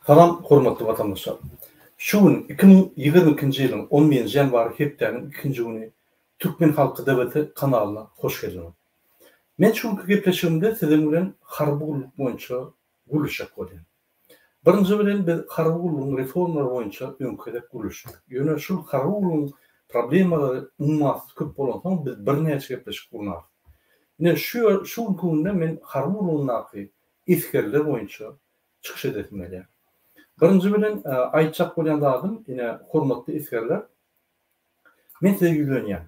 Salam hormatly watandaşlar. Şu gün 2022-nji ýylyň 11-nji ýanwary hepdäniň ikinji güni Türkmen halky DVT kanalyna hoş geldiňiz. Men şu günki gepleşigimde siziň bilen harby gulluk boýunça gürleşjek bolýan. Birinji bilen biz harby gullugyň reformalary boýunça öňki gezek gürleşdik. Ýöne şul harby gullugyň problemalary ummasyz köp bolansoň biz birnäçe gepleşik gurnarys. Ine şu şu günki günde men harby gullugyndaky esgerler boýunça çykyş edesim gelýär. Birinji bilen aýtjak bolýan zadym ine hormatly esgerler men size ýüzlenýän.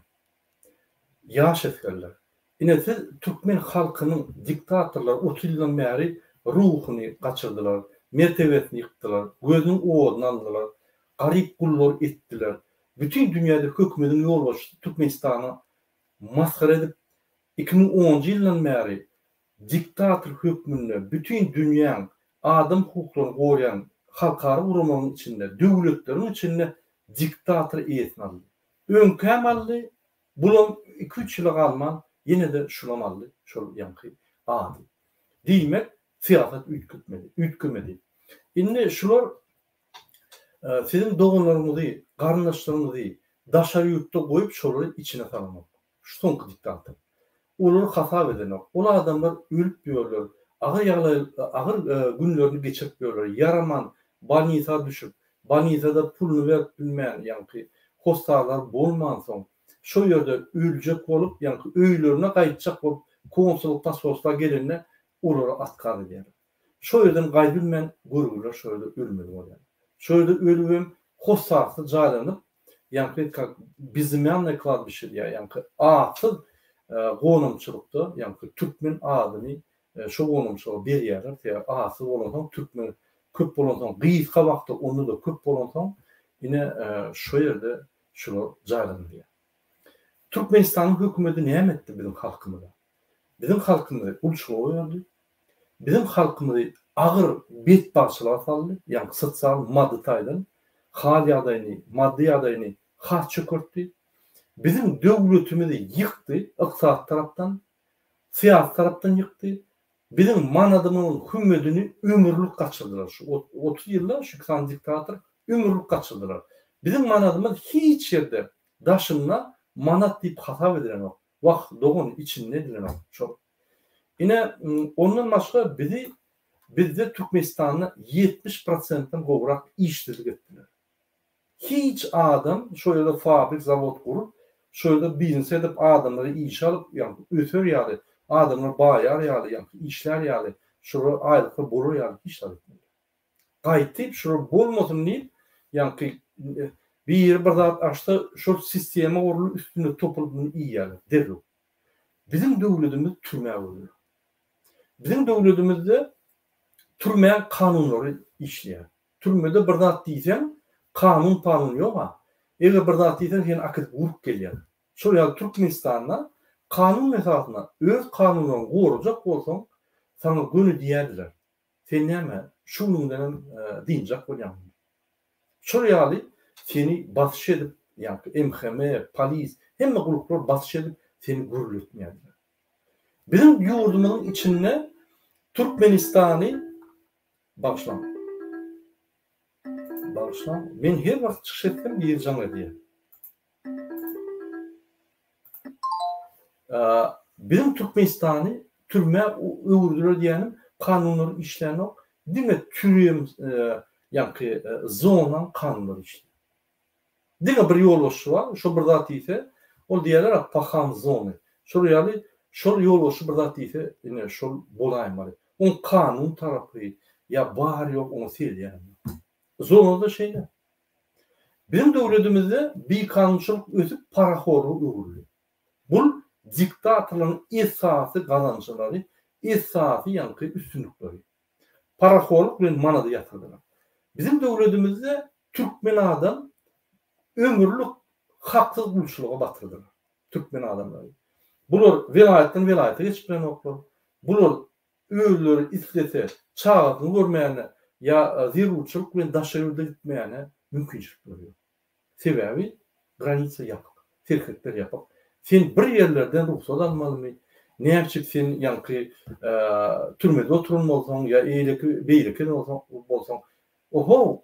Ýaş esgerler, ine siz türkmen halkynyň diktatorlar 30 ýyldan bäri ruhuny gaçyrdylar, mertebesini ýykdylar, gözüniň owazyny aldylar, garyp gullar etdiler. Bütin dünýäde hökümediň ýolbaşçysy Türkmenistany masgara edip 2010-njy ýyldan bäri diktator hökmünde bütin dünýäň adam hukuklaryny goraýan halkara guramalaryň içinde, döwletleriň içinde diktator eýesini aldy. Öňkäm aldy, bulam iki-üç ýyla galman ýene-de şulam aldy, şol ýaňky ady. Diýmek, syýasat üýtgetmedi, üýtgemedi. Indi şular siziň doganlaryňyzy, garyndaşlaryňyzy daşary ýurtda goýup şolary içine salanok. Şu soňky diktator. Olary hasap edenok. Ol adamlar ölüp ýörler, agyr ýaglaý agyr günlerini geçirip ýörler, ýaraman, bolnisa düşüp, bolnisada puluny berip bilmän, ýaňky hossarlar bolmansoň, şo ýerde öljek bolup, ýaňky öýlerine gaýtjak bolup konsullyk posolstwa gelende olara otkaz edýärler. Şo ýerden gaýdybilmän görgüliler şo ýerde ölmeli bolýar. Şo ýerde ölübem hossarsyz jaýlanyp, ýaňky kak bezymýannoý kladbişe diýýär, ýaňky atsyz gonamçylykda ýaňky türkmen adyny şo gonamçylyga berýärler, sebäbi atsyz bolansoň türkmen köp bolansoň gysga wagtda onda-da köp bolansoň ine şo ýerde şular jaýlanylýar. Türkmenistanyň hökümeti näme etdi biziň halkymyza? Biziň halkymyzy gulçulyga goýberdi. Biziň halkymyzy agyr betbagtçylyga saldy, ýagny sosial, maddy taýdan hal ýagdaýyny, maddy ýagdaýyny has çökertdi. Biziň döwletimizi ýykdy, ykdysady tarapdan, syýasy tarapdan ýykdy. Biziň manadymyzyň hümmedini ömürlik gaçyrdylar. Şu 30 ýylda şu iki sany diktator ömürlik gaçyrdylar. Biziň manadymyz hiç ýerde daşynda manat diýip hasap edilenok. Wah, dogan, içinde edilenok şol. Ine, ondan başga bizi bizde Türkmenistanda 70 prosentden gowrak işsizlik etdiler. Hiç adam şo ýerde fabrik, zawod gurup, şo ýerde biznes edip adamlary işe alyp, ýagny öser ýaly, adamlar baýar ýaly, ýagny işlär ýaly, şolar aýlykly bolar ýaly hiç zat etmediler. Gaýtyp şular bolmasyn diýip, ýaňky biri bir zat açsa, şol sistema gurlup üstüne topulyp muny iýýärler derrew. Biziň döwledimiz türmä öwrüldi. Biziň döwledimizde türmäň kanunlary işleýär. Türmede bir zat diýseň, kanun-panun ýog-a. Eger bir zat diýseň seni akidip urup gelýärler. Şol ýaly Türkmenistanda kanun esasynda öz kanunlaryňy gorajak bolsaň, saňa göni diýerdiler. Sen näme, şu günüňdenem dynjak bolýaňmy? Şol ýaly seni basyş edip, ýaňky MHM, polis, hemme gulluklar basyş edip seni gürletmeýärler. Biziň ýurdumyzyň içinde Türkmenistany bagyşlaň. Bagyşlaň, men her wagt çykyş etsem biri jaň edýär. Biziň Türkmenistany türmä öwürdiler diýýänim kanunlar işlänok, diňe türem ýaňky zonaň kanunlary işleýär. Diňe bir ýolbaşçy bar, şo bir zat diýse, ol diýýärler pahan zony. Şol ýaly şol ýolbaşçy bir zat diýse, ine şol bolaýmaly. Oň kanun tarapy ýa bar ýok oňa seredýän ýok. Zonada şeýle. Biziň döwletimizde bikanunçylyk ösüp parahorluga öwrüldi. Bul diktatorlaryň esasy gazançlary, esasy ýaňky üstünlikleri. Parahorluk bilen manady ýatyrdylar. Biziň döwletimizde türkmen adam ömürlik haksyz gulçulyga batyrdylar. Türkmen adamlary. Bular welaýatdan welaýata geçip bilenoklar. Bular özleri islese çagasyny görmäne ýa zerurçylyk bilen daşary ýurda gitmäne mümkinçilikleri ýok. Sebäbi granitsa ýapyk, serhetler ýapyk. Sen bir ýerlerden rugsat almalymy, näçik sen ýaňky türmede oturan bolsaň ýa eýleki beýleki bolsaň, bolsaň. Ohow,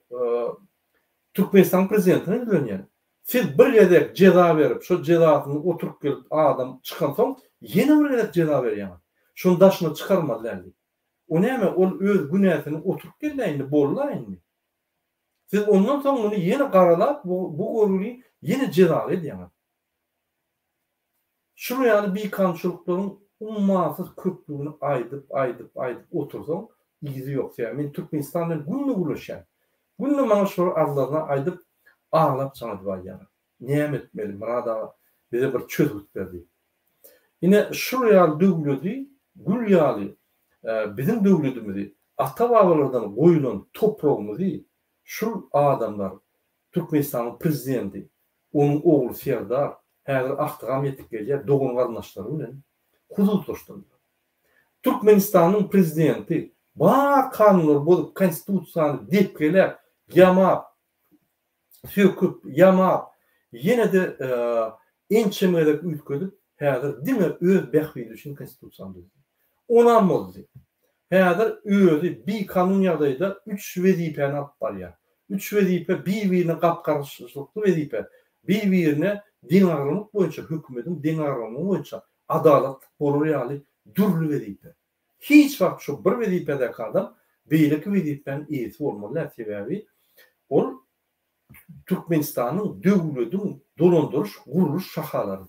Türkmenistanyň prezidentine ýüzlenýän. Siz bir gezek jeza berip, şo jezasyny oturyp gelip adam çykansoň, ýene bir gezek jeza berýäňiz. Şony daşyna çykarmaly däl diýip. O näme, ol öz günäsini oturyp geldi-ä indi, boldy-a indi. Siz ondan soň muny ýene garalap, bu görgüli ýene jezaly edýäňiz. Şular ýaly bikanunçylyklaryň ummasyz köplügini aýdyp, aýdyp, aýdyp otursaň, yzy ýok. Sebäbi men Türkmenistan bilen günde gürleşýän. Günde maňa şular arzlaryny aýdyp, aglap jaň edip aýdýarlar. Näme etmeli, Myrat aga, bize bir çözgüt ber diýip. Ine, şular ýaly döwledi, gül ýaly biziň döwledimizi, ata-babalardan goýlan topragymyzy şul adamlar, Türkmenistanyň prezidenti, onuň ogly Serdar, häzir agtygam ýetip gelýär, dogan-garyndaşlary bilen hususlaşdyrdylar. Türkmenistanyň prezidenti bar kanunlary bozup, konstitusiýany depgeläp, ýamap, söküp, ýamap, ýene-de ençeme gezek üýtgedip, häzir diňe öz bähbidi üçin konstitusiýany düzdi. Onam bozdy. Häzir özi bikanun ýagdaýda üç wezipäni alyp barýar. Üç wezipe bir-birine gap-garşylykly wezipe, bir-birine deňagramlyk boýunça, hökümetiň deňagramlygy boýunça adalatly bolar ýaly dürli wezipe. Hiç wagt şu bir wezipedäki adam beýleki wezipäniň eýesi bolmaly däl, sebäbi ol Türkmenistanyň döwlediň dolandyryş gurluş şahalary.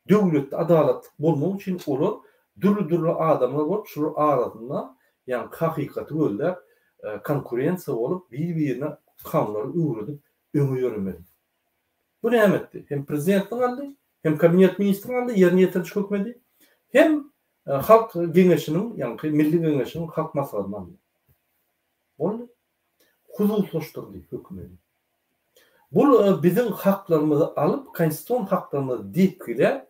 Döwletde adalatlyk bolmagy üçin olar dürli-dürli adamlar bolup şular arasynda ýaňky hakykaty gözläp konkurensiýa bolup bir-birine kanunlary öwredip öňe ýöremeli. Bu näme etdi? Hem prezidentlik aldy, hem kabinet ministrlik aldy, ýerine ýetiriji hökümedi, hem Halk geňeşiniň, ýaňky Milli geňeşiň Halk maslahatyny aldy. Boldy. Hususlaşdyrdy hökümedi. Bul biziň haklarymyzy alyp, konstitusion haklarymyzy depgiläp,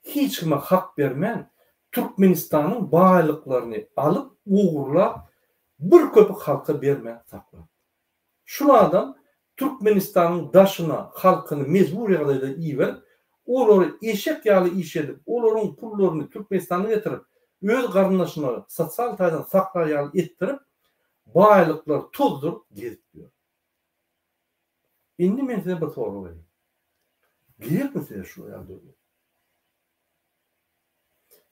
hiç kime hak bermän, Türkmenistanyň baýlyklaryny alyp, ogurlap, bir köpük halka bermän saklapdy. Şul adam Türkmenistanyň daşyna halkyny mejbur ýagdaýda iberip, olary eşek ýaly iş edip, olaryň pullaryny Türkmenistana getirip, öz garyndaşyna sosial taýdan saklar ýaly etdirip, baýlyklary tozduryp gezip ýör. Indi men size bir sorag bereýin. Gerekmi size şu ýaly döwlet?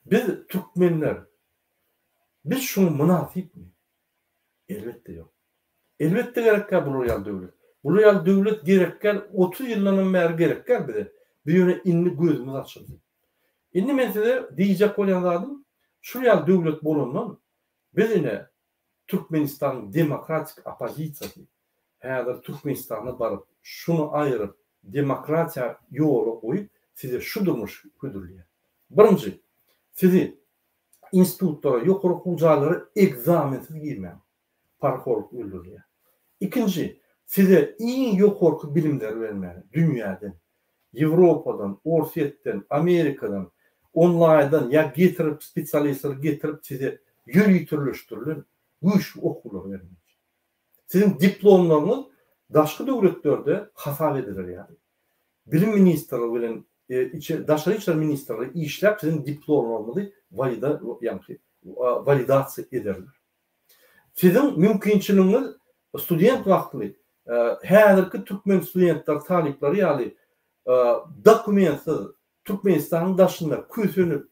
Biz türkmenler, biz şuňa mynasypmy? Elbetde ýok. Elbetde gerekgä bular ýaly döwlet. Bular ýaly döwlet gerekgäl 30 ýyldanam bäri gerekgäl bize. Biz ýöne indi gözümiz açyldy. Indi men size diýjek bolýan zadym, şul ýaly döwlet bolandan biz ine Türkmenistanyň demokratik oppozisiýasy häzir Türkmenistana baryp şuny aýyryp demokratiýa ýola goýup size şu durmuş hödürleýär. Birinji, sizi institutlara, ýokary okuw jaýlara ekzamensiz girmäň. Parahorluk öldürilýär. Ikinji, size iň ýokarky bilimleri bermäge, dünýäden, Ýewropadan, Orsýetden, Amerikadan, onlaýndan ýa getirip, spesialistleri getirip size ýöriteleşdirilen güýçli okuwlary bermek. Siziň diplomlaryňyz daşky döwletlerde hasap ediler ýaly. Bilim ministrligi bilen içi daşary işler ministrligi işläp siziň diplomlaryňyzy walida ýaňky walidasiýa ederler. Siziň mümkinçiligiňiz student wagtly häzirki türkmen studentleri talyplary ýaly dokumentsiz Türkmenistanyň daşynda kösenip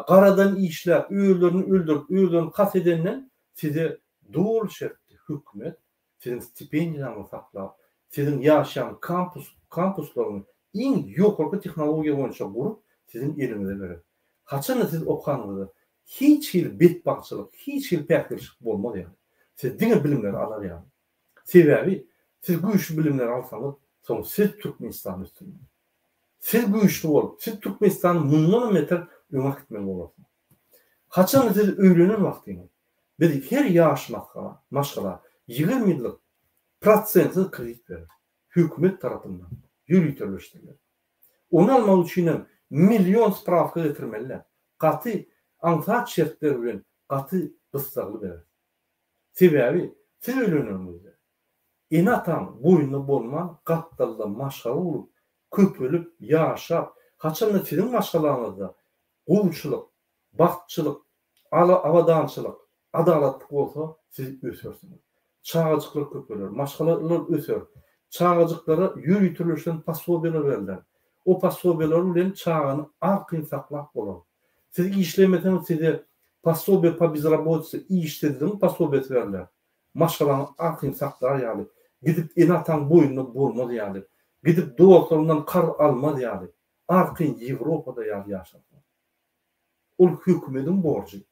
garadan işläp özlerini öldürip özlerini kast edenden size doly şertli hökümet siziň stipendiýaňyzy saklap, siziň ýaşaýan kampus kampuslaryňy iň ýokarky tehnologiýa boýunça gurup, siziň eliňize berer. Haçanda siz okanyňyzda hiç hili betbagtçylyk, hiç hili päsgelçilik bolmaz ýaly. Siz diňe bilimleri alar ýaly. Sebäbi siz güýçli bilimleri alsaňyz, soň siz Türkmenistany ösdürmeli. Siz güýçli bolup, siz Türkmenistany mundanam beter öňe äkitmeli bolarsyňyz. Haçanda siz öýlenen wagtyňyz, Biz her ýaş masgala, maşgala 20 ýyllyk prosentsiz kredit berer. Hökümet tarapyndan ýöriteleşdiriler. Ony almak üçinem million sprawka getirmeli däl. Gaty aňsat şertler bilen gaty gyssagly berer. Sebäbi siz öýleneniňizde ene-ataň boýnunda bolman gapdalda maşgala gurup, köpelip, ýaşap, haçanda siziň maşgalaňyzda gowuçylyk, bagtçylyk, Ala abadançylyk, adalatlyk bolsa siz ösersiňiz. Çagajyklar köpeler, maşgalalar öser. Çagajyklara ýöriteleşen posobiýalar berler. O posobiýalar bilen çagany arkaýyn saklap bolar. Siz işlemeseňiz size posobiýa po bezrabotise, işsizligiň posobiýasy berler. Maşgalaňy arkaýyn saklar ýaly, gidip ene-ataň boýnuna bolmaz ýaly, gidip dostlaryňdan karz almaz ýaly, arkaýyn Ýewropada ýaly ýaşarsyň. Ol hökümediň borjy.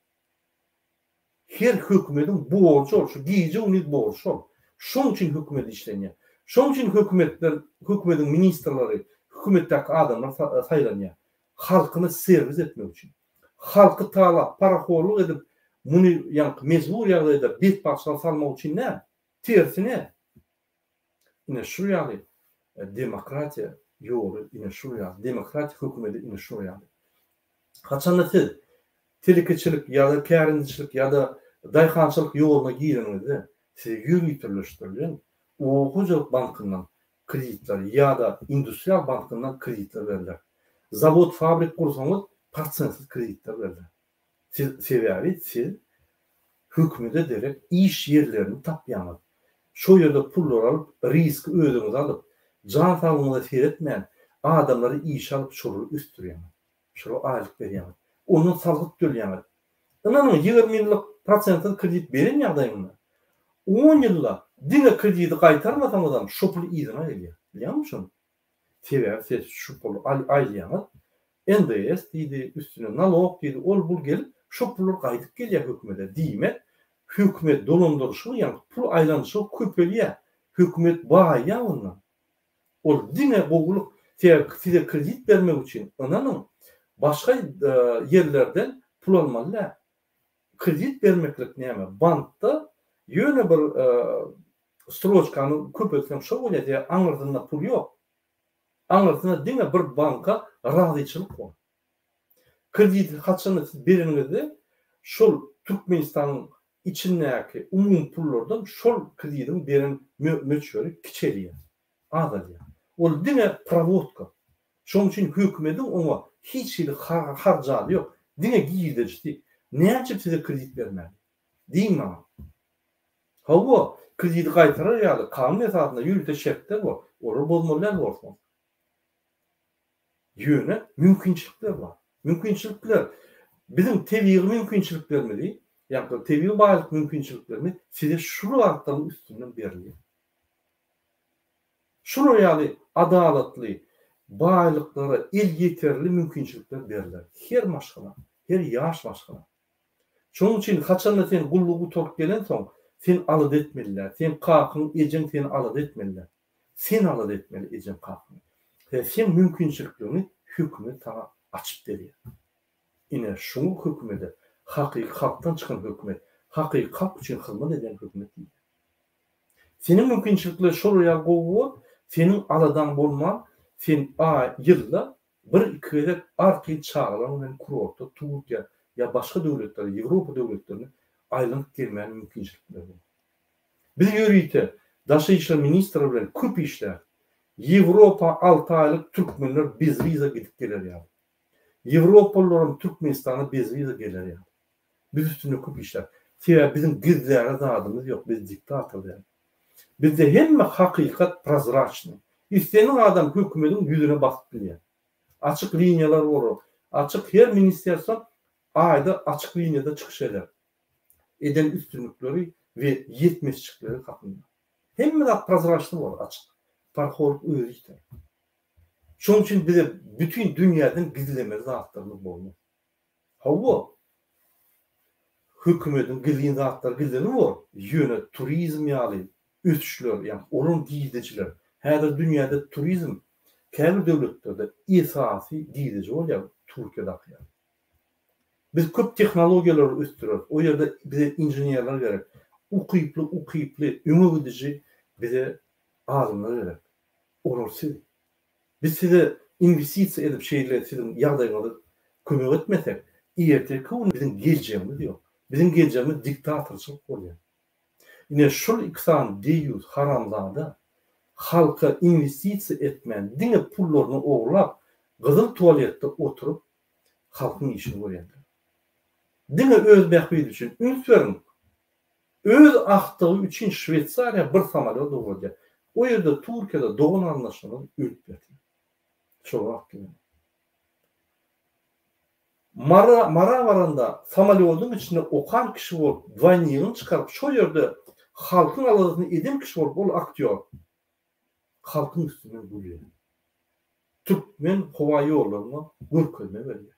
Her hökümediň borjy ol, şu gije-gündiz borjy şol. Şoň üçin hökümet işlenýär. Şoň üçin hökümetler, hökümediň ministrleri, hökümetdäki adamlar saýlanýar. Halkyny serwis etmek üçin. Halky talap, parahorluk edip, muny ýaňky mejbur ýagdaýda betbagtçylyga salmak üçin däl. Tersine. Ine şul ýaly demokratiýa ýoly ine şul ýaly, demokratik hökümedi ine şul ýaly. Haçanda siz telekeçilik ýa-da kärendeçilik ýa-da daýhançylyk ýoluna gireniňizde size ýöriteleşdirilen oba hojalyk bankyndan kreditler ýa-da industrial bankyndan kreditler berler. Zawod fabrik gursaňyz prosentsiz kreditler berler. Siz sebäbi siz hökümete derek iş ýerlerini tapýaňyz. Şo ýerde pullar alyp riski özüňize alyp jan saglygyňyza seretmän adamlary işe alyp şolary ösdürýäňiz. Şolara aýlyk berýäňiz. Ondan salgyt tölýäňiz. Ynanyň 20 ýyllyk prosentsiz kredit beren ýagdaýyňda on ýylda diňe kredidi gaýtarmasaňyzam şo pul yzyna gelýär. Bilýäňmi şony? Sebäbi siz şu puly aýlaýaňyz, NDS diýdi, üstüne nalog diýdi, ol-bul gelip, şo pullar gaýdyp gelýär hökümete. Diýmek, hökümet dolandyryşygy, ýagny pul aýlanyşygy köpelýär. Hökümet baýaýar ondan. Ol diňe gowulyk. Sebäbi size kredit bermek üçin, ynanyň, başga ýerlerden pul almaly däl. Kredit bermeklik näme? Bankda ýöne bir stroçkany köpeltseň şo bolýar, sebäbi aňyrsynda pul ýok. Aňyrsynda diňe bir banka razyçylyk bar. Krediti haçanda siz bereniňizde şol Türkmenistanyň içindäki umumy pullardan şol kredidiň beren möçberi kiçelýär, azalýar. Ol diňe prowodka. Şonuň üçin hökümediň oňa hiç hili harjady ýok, diňe girdejisi. Näçe size kredit bermäli? Diýiň maňa. Hawa, kredidi gaýtarar ýaly kanun esasynda ýörite şertler bar, olary bozmaly däl borsuňyz. Ýöne mümkinçilikler bar. Mümkinçilikler, biziň tebigy mümkinçiliklerimizi, ýagny tebigy baýlyk mümkinçiliklerimiz size şu zatlaryň üstünden berilýär. Şular ýaly adalatly, baýlyklara elýeterli mümkinçilikler berler her maşgala, her ýaş maşgala. Şonuň üçin haçanda sen gullugy gutaryp gelensoň, sen alada etmeli däl. Seň kakyň, ejeň seni alada etmeli däl. Sen alada etmeli ejeň kakyňy. Sebäbi seň mümkinçilikleriňi hökümet saňa açyp berýär. Ine şuňa hökümede hakyky halkdan çykan hökümet, hakyky halk üçin hyzmat edýän hökümet diýilýär. Seniň mümkinçilikler şol ýaly gowy bor, seniň aladaň bolman, sen aý, ýylda bir-iki gezek arkaýyn çagalaryň bilen kurorta, Türkiýä ýa başga döwletlere, Ýewropa döwletlerine aýlanyp gelmäne mümkinçilikler bor. Biz ýörite Daşary işler ministri bilen köp işläp, Ýewropa alty aýlyk türkmenler bez wiza gidip geler ýaly. Ýewropalylaram Türkmenistana bez wiza geler ýaly. Biz üstünde köp işläp. Sebäbi biziň gizläre zadymyz ýok, biz diktator däl. Bizde hemme hakykat prozraçnyý. Islendik adam hökümediň ýüzüne basyp bilýär. Açyk liniýalar bolar. Açyk her ministerstwo aýda açyk liniýada çykyş eder. Eden üstünlikleri we ýetmezçikleri hakynda. Hemme zat prozraçnyý bolar, açyk. Parhorlyk özi ýiter. Şonuň üçin bize bütin dünýäden gizlemeli zatlarymyz bolmaz. Hawa, hökümediň gizlin zatlary gizleni bor, ýöne turizm ýaly ösüşler, ýagny olam girdejiler. Häzir dünýäde turizm käbir döwletlerde esasy girdeji bolýar, Türkiýedaky ýaly. Biz köp tehnologiýalary ösdüreris, o ýerde bize inženerler gerek, ukyply, ukyply, öňe gidiji bize alymlar gerek. Olar siz. Biz size inwestisiýa edip şeýle siziň ýagdaýyňyza kömek etmesek, ertirki gün biziň geljegimiz ýok. Biziň geljegimiz diktatorçylyk bolýar. Ine şul iki sany deýýus haramzada halka inwestisiýa etmän diňe pullaryny ogurlap gyzyl tualetde oturyp halkyň işini görýärler. Diňe öz bähbidi üçin üns beriň. Öz agtygy üçin Şweýsariýa bir samolýot ugradýar. O ýerde Türkiýede dogan garyndaşlarymyz ölüp ýatyr. Şol wagt bilen. Mara Mara baranda samolýodyň içinde okan kişi bolup dwaýnigini çykaryp şol ýerde halkyň aladasyny eden kişi bolup ol aktýor halkyň üstünden gülýär. Türkmen howa ýollaryna görkezme berýär.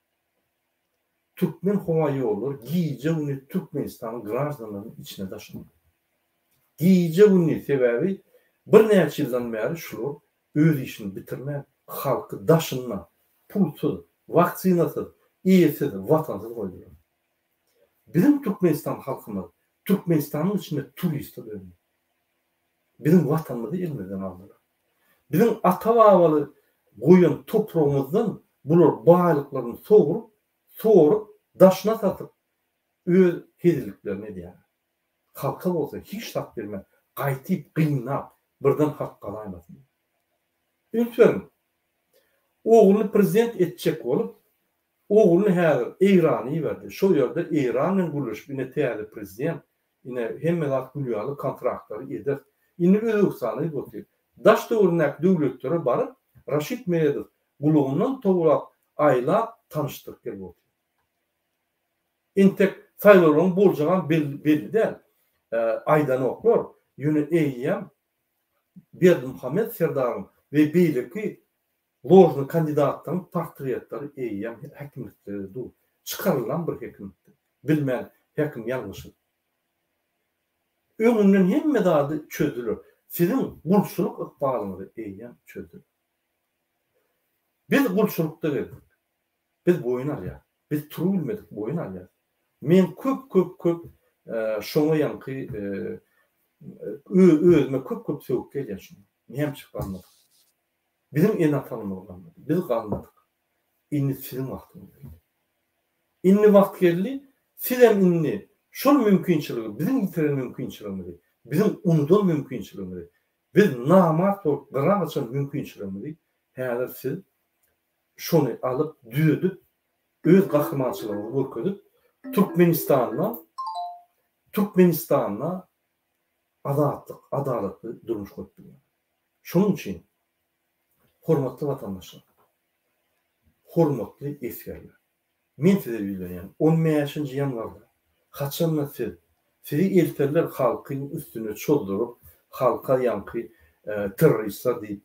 Türkmen howa ýollary gije-gündiz Türkmenistanyň graždanlarynyň içine daşaldy. Gije-gündiz sebäbi birnäçe ýyldan bäri şular öz işini bitirmän halky daşynda pulsuz, waksinasyz, eýesiz, watansyz goýdular. Biziň Türkmenistan halkymyz Türkmenistanyň içinde turiste döndi. Biziň watanymyzy elimizden aldylar. Biziň ata-babaly goýan topragymyzdan bular baýlyklaryny sogrup, sorup, daşyna satyp, öz hezilliklerini edýärler. Halka bolsa hiç zat bermän, gaýtyp, gynap, birden halk galaýmasyn diýip. Üns beriň! Ogluny prezident etjek bolup, ogluny häzir Eýrana iberdi. Şol ýerde Eýran bilen gürleşip, ine täze prezident, Ine, hemme zat gül ýaly kontraktlary ederis. Indi Özbegistana gidip otyr. Daş töweregindäki döwletlere baryp, Raşid Meredow gulagyndan towlap, aýlap, tanyşdyryp gelip otyr. Entek saýlawlaryň boljagam belli däl. Aýdanoklar. Ýöne eýýäm Berdimuhamet serdaryň we beýleki ložnyý kandidatlaryň portretleri eýýäm häkimiýetlerde dur. Çykarylan bir häkimiýetden. Bilmän häkim ýalňyşyp. Öňünden hemme zady çözdüler. Siziň gulçulyk ykbalyňyzy eýýäm çözdüler. Biz gulçulykda geldik. Biz boýun alýas. Biz turubilmedik boýun alýas. Men köp köp köp şoňa ýaňky özüme köp köp sögüp gelýän şoňa. Näme üçin galmadyk? Biziň ene-atalarymyz galmady. Biz galmadyk. Indi siziň wagtyňyz geldi. Indi wagt geldi, sizem indi şol mümkinçiligi, biziň ýitiren mümkinçiligimizi, biziň unudan mümkinçiligimizi, biz namart bolup gyra gaçan mümkinçiligimizi häzir siz şony alyp, düzedip, öz gahrymançylygyňyzy görkezip, Türkmenistanda Türkmenistanda azatlyk, adalatly durmuş gurup bilýäňiz. Şonuň üçin, hormatly watandaşlar, hormatly esgerler, men size ýüzlenýän, on bäşinji ýanwarda, haçan-da siz, sizi elterler halkyň üstüne çozduryp, halka ýaňky terroristler diýip,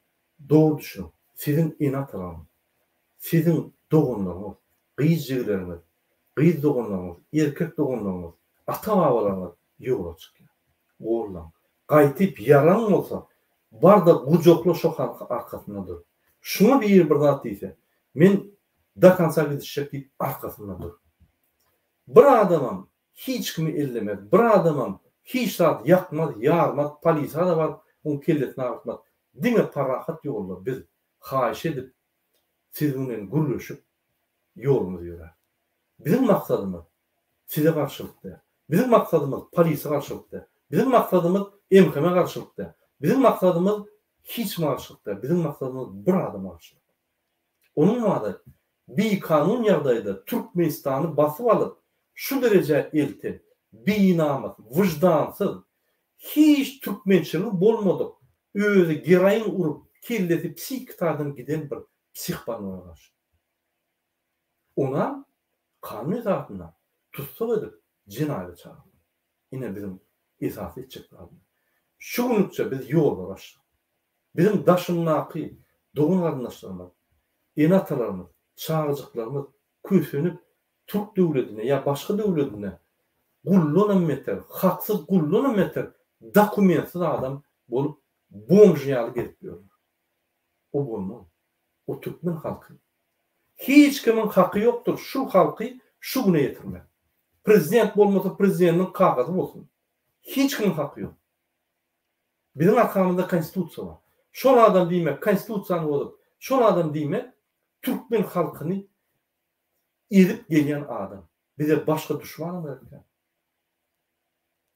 dogry düşüniň, siziň ene-atalaryňyz, siziň doganlaryňyz, gyz jigileriňiz, gyz doganlaryňyz, erkek doganlaryňyz, ata-babalaryňyz ýola çykýar. Gollaň. Gaýtyp ýaraň bolsa, bar-da gujakla şo halky arkasynda dur. Şuňa biri bir zat diýse, men do konca gidişjek diýip arkasynda dur. Bir adamam hiç kimi ellemez, bir adamam hiç zat ýakmaz, ýarmaz, polisa-da baryp oň kellesini agyrtmaz. Diňe parahat ýolda biz haýyş edip siziň bilen gürleşip ýolumyz ýörär. Biziň maksadymyz size garşylyk däl. Biziň maksadymyz polise garşylyk däl. Biziň maksadymyz MHM garşylyk däl. Biziň maksadymyz hiç kime garşylyk däl. Biziň maksadymyz bir adama garşylyk. Onuň ady bikanun ýagdaýda Türkmenistany basyp alyp şu derejä elten binamys, wyždansyz, hiç türkmençiligi bolmadyk, özi geroin urup kellesi psihiki taýdan giden bir psihbolnoýa garşy. Onam kanun esasynda tussag edip jenaýata çagyrmaly. Ine biziň esasy etjek zadymyz. Şu günlükçe biz ýollar açdyk. Biziň daşyndaky dogan-garyndaşlarymyz, ene-atalarymyz, çagajyklarymyz kösenip türk döwledinde ýa başga döwledinde guldanam beter, haksyz guldanam beter dokumentsiz adam bolup bomž ýaly gezip ýörler. O bolmaz. O türkmen halky. Hiç kimiň haky ýokdur şu halky şu güne ýetirmek. Prezident bolmasa prezidentiň kakasy bolsun. Hiç kimiň haky ýok. Biziň arkamyzda konstitusiýa bar. Şol adam diýmek konstitusiýany bozup, şol adam diýmek türkmen halkyny ezip gelýän adam. Bize başga duşmanam gerek däl.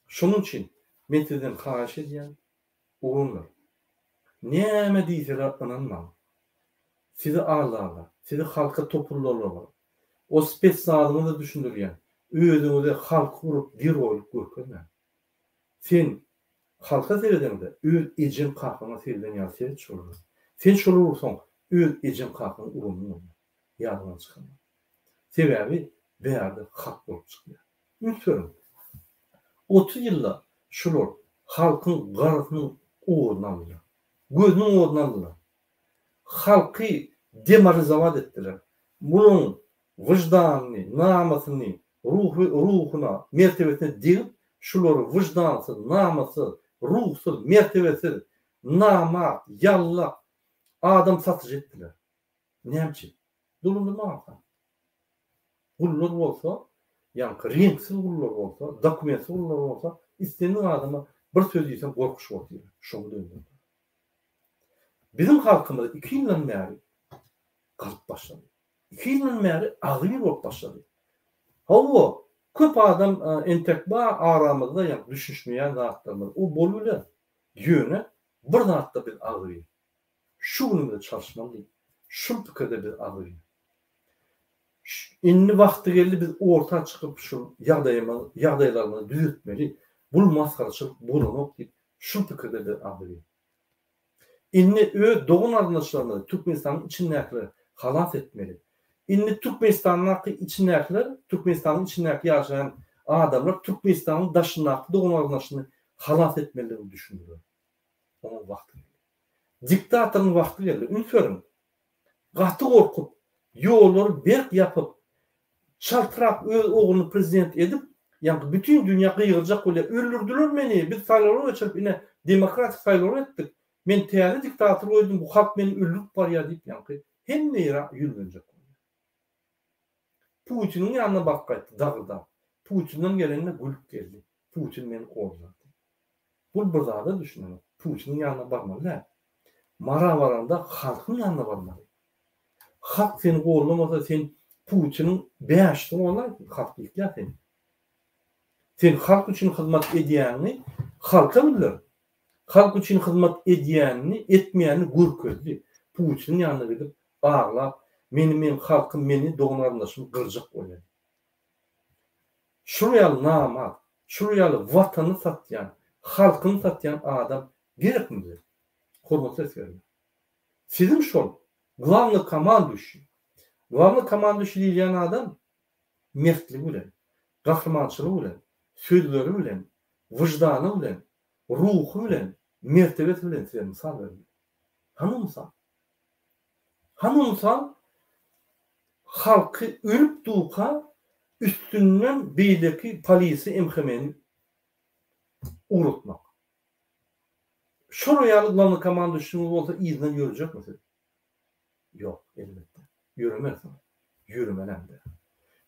Şonuň üçin men sizden haýyş edýän, oglanlar, näme diýseler ynanmaň. Sizi aldarlar, sizi halka topullarlar. O spesnazyňyzy düşündirýän, özüňize halky urup geroýlyk görkezmäň. Sen halka seredeňde öz ejeň kakaňa sereden ýaly seret şolara. Sen şolary ursaň öz ejeň kakaňy uranyň bolýar. Ýadyňdan çykarma. Sebäbi bärde halk bolup çykýar. Üns beriň. 30 ýylda şular halkyň garysynyň owazyny aldylar. Gözüniň owazyny aldylar. Halky demoralizowat etdiler. Bularyň wyždanyny, namysyny, ruhy, ruhuna, mertebesine degip, şulary wyždansyz, namyssyz, ruhsuz, mertebesiz, namart, ýallak, adam satyjy etdiler. Näme üçin? Dolandyrmak aňsat. Gullar bolsa, ýaňky reňksiz gullar bolsa, dokumentsiz gullar bolsa, islendik adama bir söz diýseň gorkuşyp otyrlar. Şoňa döndürdiler. Biziň halkymyz iki ýyldan bäri galyp başlady. Iki ýyldan bäri agzybir bolup başlady. Hawa, köp adam entek bar aramyzda ýa düşünişmeýän zatlarymyz, o bolup biler. Ýöne bir zatda biz agzybir. Şu günümizi çalyşmaly diýip, şul pikirde biz agzybir. Indi wagty geldi biz orta çykyp şu ýagdaýymyz, ýagdaýlarymyzy düzetmeli. Bul masgaraçylyk bolanok diýip, şul pikirde biz agzybir. Indi öz dogan-garyndaşlarymyzy Türkmenistanyň içindäkileri halas etmeli. Indi Türkmenistandaky içindäkiler, Türkmenistanyň içindäki ýaşaýan adamlar Türkmenistanyň daşyndaky dogan-garyndaşyny halas etmelidigini düşündiler. Onuň wagty geldi. Diktatoryň wagty geldi. Üns beriň. Gaty gorkup, ýollary berk ýapyp, çaltrak öz ogluny prezident edip, ýaňky bütin dünýä gygyrjak bolýar, öldürdiler meni, biz saýlawlar geçirip, ine, demokratik saýlawlar etdik, men täze diktator goýdum, bu halk meni öldürip barýar diýip, ýaňky hemme ýere ýüzlenjek bolýar. Putiniň ýanyna baryp gaýtdy, dagyrdap. Putinden gelende gülüp geldi. Putin meni gollar diýip. Bul bir zada düşünenok. Putiniň ýanyna barmaly däl. Mara baranda halkyň ýanyna barmaly. Halk seni gollamasa sen Putiniň bäşisi bolaýsyn, halk ýykýar seni. Sen halk üçin hyzmat edýäňi halka bildir. Halk üçin hyzmat edýänini, etmeýänini görkezdi. Putiniň ýanyna gidip aglap, meni meň halkym meni dogan-garyndaşym gyrjak bolýar. Şul ýaly namart, şul ýaly watanyny satýan, halkyny satýan adam gerekmi bize? Hormatly esgerler! Siziň şol glawnyý komanduşiý, glawnyý komanduşiý diýilýän adam mertligi bilen, gahrymançylygy bilen, sözleri bilen, wyždany bilen, ruhy bilen, mertebesi bilen size mysal bermeli. Hany o mysal? Hany o mysal? Halky ölüp durka üstünden beýleki polisi MHM-ni ugratmak. Şolar ýaly glawnokomanduşiňiz bolsa yzyndan ýörejekmi siz? Ýok, elbetde. Ýöremersiňiz. Ýöremelem däl.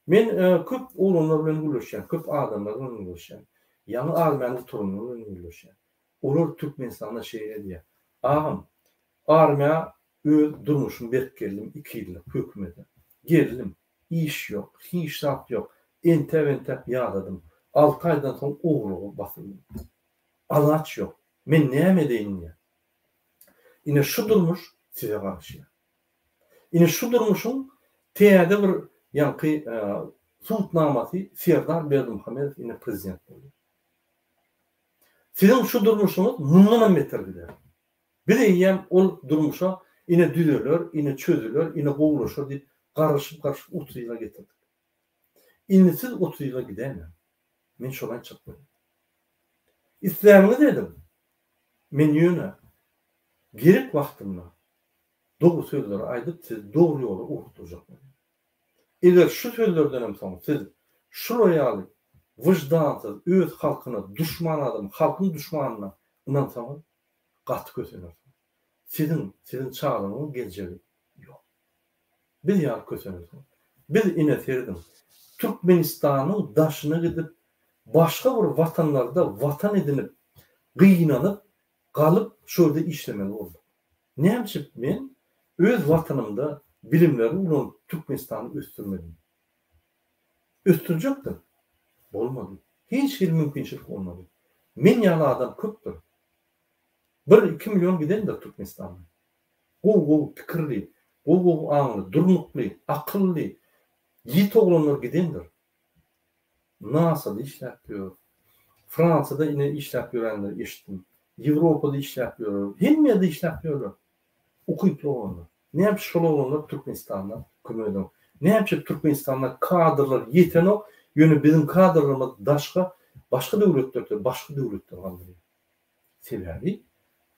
Men köp oglanlar bilen gürleşýän, köp adamlar bilen gürleşýän. Ýaňy armiýany gutaranlar bilen gürleşýän. Olar Türkmenistanda şeýle diýýär. Agam, armiýa öz durmuşymy berip geldim iki ýyllyk hökümete. Geldim. Iş ýok, hiç zat ýok. Entäp-entäp ýadadym. Alty aýdan soň ogurlyga basyldym. Alaç ýok. Men näme edeýin diýýär. Ine şu durmuş size garaşýar. Ine şu durmuşyň täze bir ýaňky subutnamasy Serdar Berdimuhamedow ine prezident bolýar. Siziň şu durmuşyňyz mundanam beter gider. Biz eýýäm ol durmuşa ine düzeler, ine çözüler, ine gowulaşar diýip garaşyp-garaşyp 30 ýyla getirdik. Indi siz 30 ýyla gidäýmäň. Men şony aýtjak bolýan. Isläniňizi ediň. Men ýöne gerek wagtynda dogry sözleri aýdyp sizi dogry ýola ugrukdyrjak bolýan. Eger şu sözlerdenem soň siz şular ýaly wyždansyz öz halkyna duşman adam halkyň duşmanyna ynansaňyz gaty kösenersiňiz. Siziň, siziň çagalaryňyň geljegi ýok. Biz ýaly kösenersiňiz. Biz ine serediň Türkmenistanyň daşyna gidip başga bir watanlarda watan edinip gynanyp galyp şu ýerde işlemeli bolduk. Näme üçin men öz watanymda bilimlerimi ulanyp Türkmenistany ösdürmedim? Ösdürjekdim. Bolmady. Hiç hili mümkinçilik bolmady. Men ýaly adam köpdür. Bir iki million gidendir Türkmenistandan. Gowy gowy pikirli, gowy gowy aňly, durnukly, akylly, ýiti oglanlar gidendir. NASA-da işläp ýör. Fransiýada ine işläp ýörenleri eşitdim. Ýewropada işläp ýörler. Hemme ýerde işläp ýörler. Ukyply oglanlar. Näme üçin şol oglanlar Türkmenistanda kömek edenok? Näme üçin Türkmenistanda kadrlar ýetenok, ýöne biziň kadrlarymyz daşga, başga döwletlerde, başga döwletler galdyrýar. Sebäbi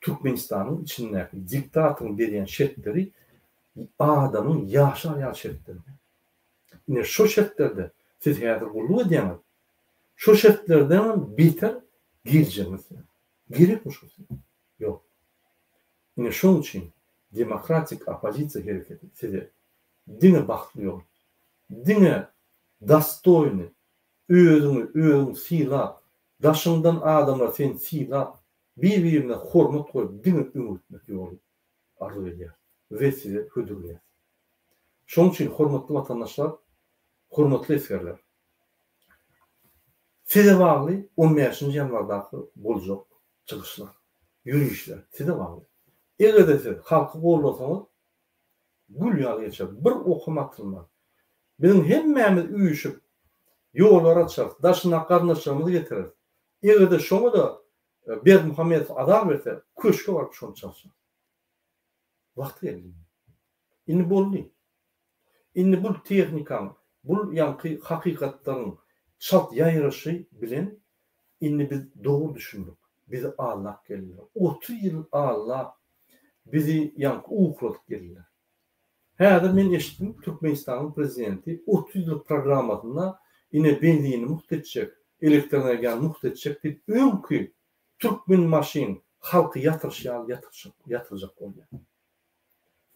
Türkmenistanyň içindäki diktatoryň berýän şertleri adamyň ýaşar ýaly şertler däl. Ine şo şertlerde siz häzir gulluk edýäňiz. Şo şertlerdenem beter geljegiňiz siziň. Gerekmi şo size? Ýok. Ine şoň üçin demokratik oppozisiýa hereketi size diňe bagtly ýol, diňe dostoýny, özüňi özüň sylap, daşyňdan adamlar seni sylap, bir-birine hormat goýup diňe öňe gitmek ýoly arzuw edýäris we size hödürleýäris. Şoň üçin hormatly watandaşlar, hormatly esgerler, size bagly on bäşinji ýanwardaky boljak çykyşlar, ýörişler size bagly. Eger-de siz halky gollasaňyz, gül ýaly geçer, bir okam atylmaz. Biziň hemmämiz üýşüp, ýollar açarys, daşyndaky garyndaşlarymyzy getireris. Eger-de şoňa-da Berdimuhamedow azar berse, köşge baryp şony çalşarys. Wagty geldi indi. Indi boldy. Indi bul tehnikaň, bul ýaňky hakykatlaryň çalt ýaýraşy bilen indi biz dogry düşündik. Bizi aldap geldiler. 30 ýyl aldap, bizi ýaňky ukladyp geldiler. Häzir men eşitdim, Türkmenistanyň prezidenti 30 ýyllyk programmasynda ine benzini mugt etjek, elektroenergiýany mugt etjek diýip öňki Türkmenbaşyň halky ýatyryşy ýaly ýatyrjak bolýar.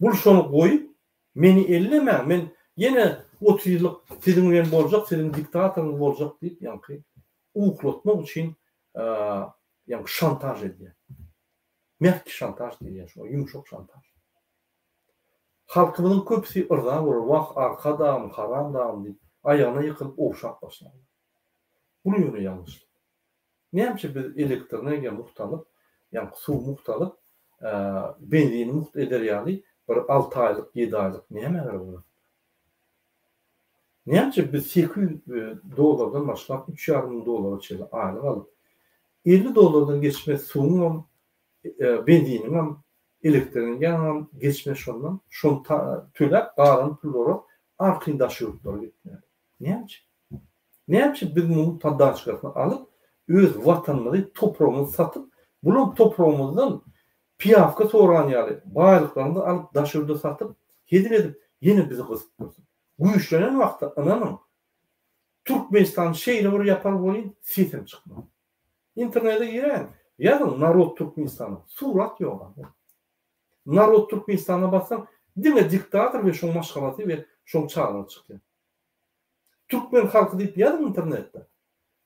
Bul şony goýup, meni ellemäň, men ýene 30 ýyllyk siziň bilen boljak, siziň diktatoryňyz boljak diýip, ýaňky uklatmak üçin ýaňky şantaž edýär. Mähki şantaž diýilýär şoňa, ýumşak şantaž. Halkymyzyň köpüsi yrza bolar, wah, Arkadagym, haramdagym diýip, aýagyna ýykylyp ogşap başlarlar. Bul ýöne ýalňyşlyk. Näme üçin biz elektroenergiýa mugt alyp, ýagny suw mugt alyp, benzini mugt eder ýaly bir alty aýlyk, ýedi aýlyk nämä gerek olar? Näme üçin biz 800 dollardan başlap üç ýarym müň dollara çenli aýlyk alyp, 50 dollardan geçmez suwuňam, benziniňem, elektroenergiýaňam geçmez şondan, şony töläp galan pullara arkaýyn daşary ýurtlara gitmäli. Näme üçin? Näme üçin biz munuň poddaçkasyny alyp, öz watanymyzy, topragymyzy satyp, bulam topragymyzdan piýawka soran ýaly baýlyklarymyzy alyp daş ýurda satyp, hezil edip, ýene bizi gysyp dursun. Güýçlenen wagty ynanyň, Türkmenistan şeýle bir ýapar welin, sesem çykmaz. Internete giräýiň, ýazyň Narod Türkmenistana, surat ýok a. Narod Türkmenistana bassaň, diňe diktator we şoň maşgalasy we şoň çagalary çykýar. Türkmen halky diýip ýazyň internetde.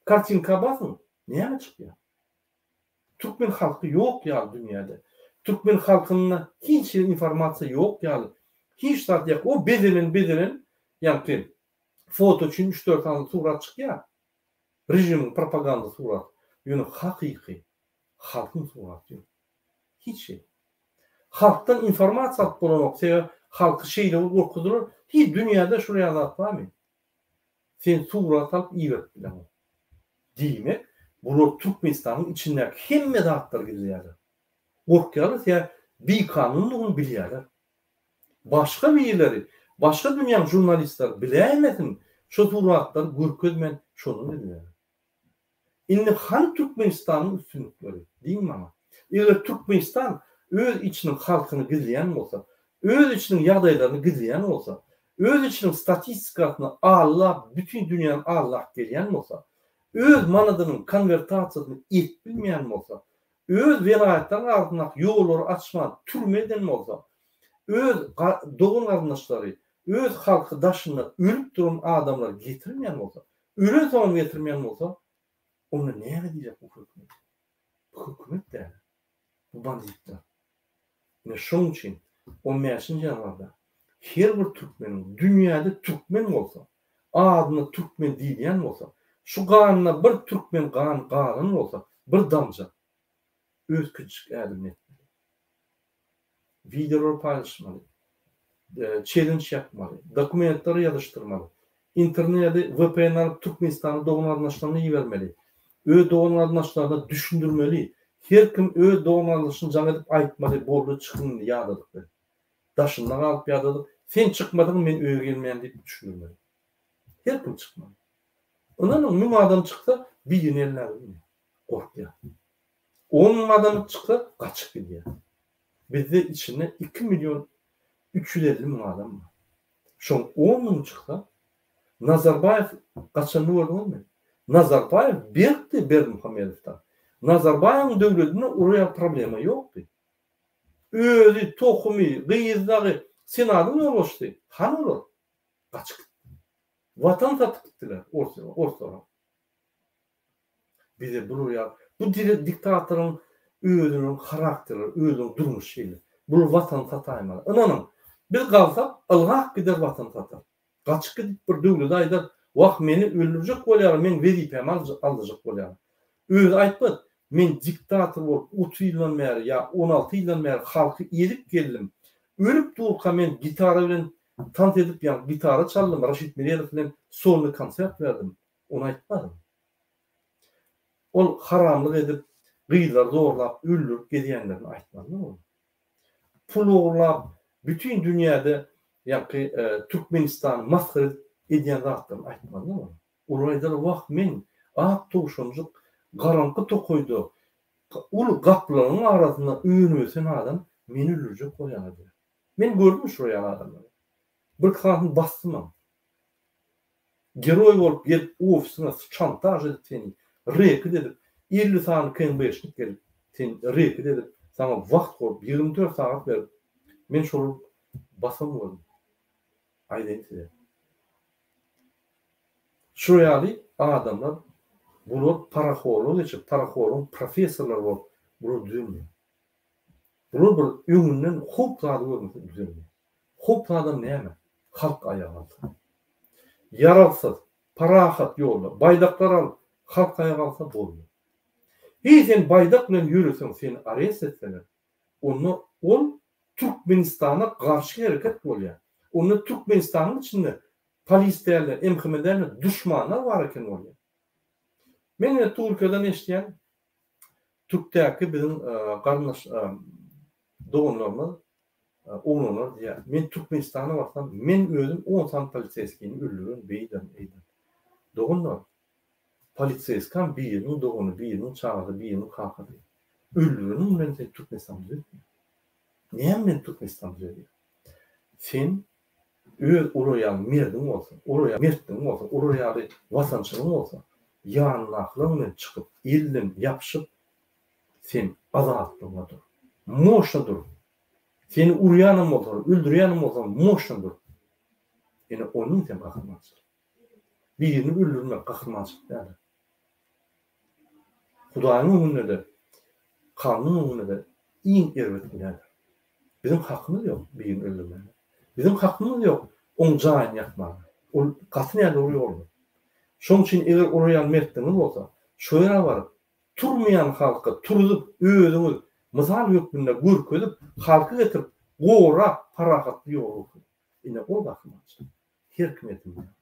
Kartinka basyň, näme çykýar? Türkmen halky ýok ýaly dünýäde. Türkmen halkynda hiç hili informasiýa ýok ýaly. Hiç zat ýok. O bezelen bezelen ýaňky foto üçin üç-dört sany surat çykýar. Režimiň propaganda suraty. Ýöne hakyky halkyň suraty ýok. Hiç hili. Halkdan informasiýa alyp bolanok sebäbi halky şeýle bir gorkuzdylar hiç dünýäde şular ýaly zat barmy sen surat alyp iberip bileňok diýmek bular Türkmenistanyň içindäki hemme zatlary gizleýärler gorkýarlar sebäbi bikanundygyny bilýärler başga birleri başga dünýäň žurnalistleri biläýmesin şo suratlary görkezmän şondan gizleýärler. Indi hany Türkmenistanyň üstünlikleri? Diýiň maňa. Eger Türkmenistan öz içiniň halkyny gizleýän bolsa, öz içiniň ýagdaýlaryny gizleýän bolsa, öz içiniň statistikasyny allap, bütin dünýäni allap gelýän bolsa, öz manadynyň konwertasiýasyny edip bilmeýän bolsa, öz welaýatlaryň arasyndaky ýollary açman türme eden bolsa, öz dogan-garyndaşlary, öz halky daşynda ölüp duran adamlary getirmeýän bolsa, Ölen soňam getirmeýän bolsa, onda näme diýjek bu hökümet? Bu hökümet däl. Bu banditler. Ine şoň üçin on bäşinji ýanwarda her bir türkmeniň dünýäde türkmen bolsa, adyna türkmen diýilýän bolsa, şu ganyna bir türkmen gany galan bolsa, bir damja öz kiçijik ädimini etmeli. Wideolary paýlaşmaly, çellenç ýapmaly, dokumentleri ýazyşdyrmaly, internedi VPN alyp Türkmenistana dogan-garyndaşlaryna ibermeli. Öz dogan-garyndaşlaryna düşündirmeli. Her kim öz dogan-garyndaşyna jaň edip aýtmaly, boldy çykyň indi ýadadyk biz. Daşynda galyp ýadadyk. Sen çykmasaň men öýe gelmeýän diýip düşündirmeli. Her kim çykmaly. Ynanyň müň adam çyksa birini elläp bilmeýär. Gorkýar. On müň adam çyksa gaçyp gidýär. Bizde içinde iki million 350 müň adam bar. Şoň on müňi çyksa, Nazarbaýew gaçanyny gördüňizmi? Nazarbaýew berkdi Berdimuhamedowdan. Nazarbaýewiň döwletinde uly ýaly problema ýokdy. Özi, tohumy, gyzy dagy Senadyň ýolbaşçysy. Hany olar? Gaçyp gitdi. Watan satyp gitdiler orslara. Bize bular ýaly bu diktatoryň özüniň harakteri, özüniň durmuşy şeýle. Bular watany sataýmaly. Ynanyň, biz galsak, ylgap gider watany satar. Gaçyp gidip bir döwlete aýdar, wah meni öldürjek bolýarlar, meň wezipämi aldyrjak bolýarlar. Özi aýtmaz, men diktator bolup 30 ýyldan bäri ýa 16 ýyldan bäri halky ezip geldim. Ölüp durka men gitara bilen tans edip ýa gitara çaldym, Raşid Meredow bilen solnyý konsert berdim. Ony aýtmadym. Ol haramlyk edip, gyzlary zorlap, öldürip gezýänlerini aýtmadylar ol. Pul ogurlap, bütin dünýäde ýaňky Türkmenistany masgara edip edýän zatlaryny aýtmadylar ol. Olar aýdarlar, wah men ak towşanjyk garaňky tokaýda uly gaplaňyň arasynda önüp-ösen adam meni öldürjek bolýarlar diýer. Men gördüm şular ýaly adamlary. Birki sanysyny basdymam. Geroý bolup gelip ofisiňe şantaž edip seni reket edip 50 sany KNB-şnik gelip seni reket edip saňa wagt goýup 24 sagat berip men şolary basam gördüm. Aýdaýyn size. Şular ýaly adamlar bular parahorlyk geçip parahorlygyň professorlary bolup bular düzelmeýär. Bular bir öňünden howp zady görmese düzelmeýär. Howp zadam näme? Halk aýaga galsa. Ýaragsyz, parahat ýolda baýdaklar alyp halk aýaga galsa boldy. Heý sen baýdak bilen ýöreseň seni arest etseler, onda ol Türkmenistana garşy hereket bolýar. Onda Türkmenistanyň içinde polis dälde, MHM dälde duşmanlar bar eken bolýar. Men ine Türkiýeden eşidýän Türkdäki biziň garyndaş doganlarymyz oglanlar diýýär, men Türkmenistana barsam, men özüm on sany poliseýskini öldürerin, beýderin, eýderin. Doganlar, poliseýskam biriniň dogany, biriniň çagasy, biriniň kakasy. Öldüreniň bilen sen Türkmenistany düzetmeýäň. Näme bilen Türkmenistan düzelýär? Sen öz olar ýaly merdiň bolsa, olar ýaly mertligiň bolsa, olar ýaly watançylygyň bolsa, ýanyndakylaryň bilen çykyp, elden ýapyşyp, sen azatlygyňa dur. Moşna dur. Seni urýanam bolsalar, öldürýänem bolsalar, moşna dur. Ine, onuň sen gahrymançylyk. Birini öldürmek gahrymançylyk däldir. Hudaýyň öňünde-de, kanunyň öňünde-de iň erbet günädir. Biziň hakymyz ýok birini öldürmäge. Biziň hakymyz ýok oň jaýyny ýakmaga. Ol gaty nädogry ýoldur. Şonuň üçin eger olar ýaly mertligiňiz bolsa, şo ýere baryp, turmaýan halky turzup, özüňiz mysal hökmünde görkezip, halky getirip, gorap, parahatly ýol görkeziň. Ine, ol gahrymançylyk. Her kim edinýär.